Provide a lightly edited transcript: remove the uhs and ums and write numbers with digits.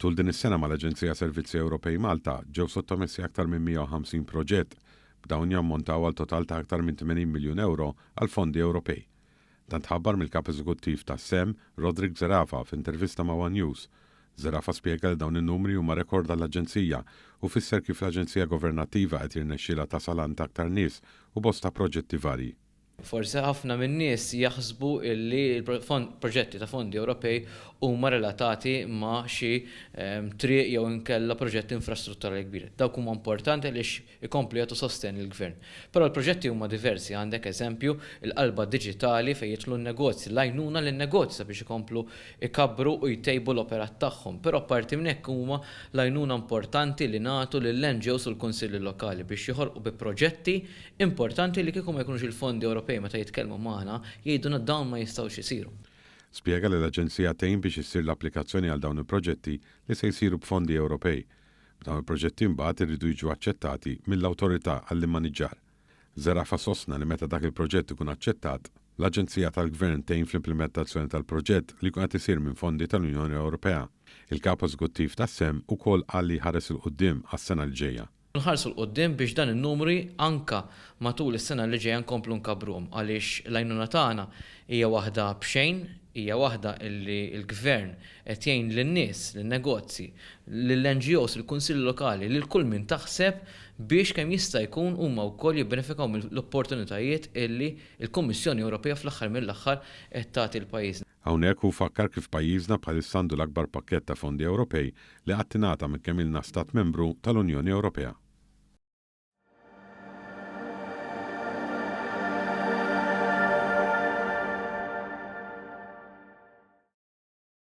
Matul din is-sena mal-Aġenzija Servizzi Ewropej Malta ġew sottomessi aktar minn 150 proġett, b'dawn jammontaw għal total ta' aktar minn 80 miljun ewro għal fondi Ewropej. Dan tħabbar mill-Kap Eżekuttiv tas-SEM, Roderick Zerafa, f'intervista ma' one News. Zerafa spjega li dawn in-numri huma rekord għall-Aġenzija u fisser kif l-aġenzija governattiva qed jirnexxielha tasal għand aktar nies u bosta proġetti varji. Forsi ħafna min-nies jaħsbu li l-proġetti ta' fondi Ewropej huma relatati ma' xi triq jew inkella proġett infrastrutturali kbir. Dawk huma importanti għaliex ikomplu jagħtu sostenn lill-Gvern. Però l-proġetti huma diversi, għandek eżempju l-qalba diġitali fejn jidħlu n-negozji, l-għajnuna lin-negozji sabiex ikomplu jkabbru u jtejbu l-operat tagħhom. Però apparti minn hekk huma l-għajnuna importanti li nagħtu lill-NGOs u l-kunsilli lokali biex joħolqu bi proġetti Importanti li kieku ma jkunux il-fondi Ewropej meta jitkellmu magħna jgħidulna dawn ma jistgħux isiru. Spjega li l-Aġenzija tgħin biex issir l-applikazzjoni għal dawn il-proġetti li se jsiru b'fondi Ewropej. B'dawn il-proġetti imbagħad iridu jiġu aċċettati mill-Awtorità għall-Immaniġġar. Zerafa sostna li meta dak il-proġett ikun aċċettat, l-Aġenzija tal-Gvern tgħin fl-implimentazzjoni tal-proġett li jkun qed isir minn fondi tal-Unjoni Ewropea. Il-Kap Eżekuttiv tas-SEM ukoll qal li jħares 'il quddiem għas-sena li ġejja. Nħarsu 'l quddiem biex dan in-numri anke matul is-sena li ġejja nkomplu nkabbruhom għaliex l-għajnuna tagħna hija waħda b'xejn, hija waħda li l-Gvern qed jgħin lin-nies, lin-negozji, lill-NGOs, lill-Kunsilli Lokali, lil kull min taħseb biex kemm jista' jkun huma wkoll jibbenefikaw mill-opportunitajiet illi l-Kummissjoni Ewropea fl-aħħar mill-aħħar qed tagħti 'l pajjiżna. Hawnhekk hu fakkar kif pajjiżna bħalissa għandu l-akbar pakkett ta' fondi Ewropej li qatt ingħata minn kemm ilna stat membru tal-Unjoni Ewropea.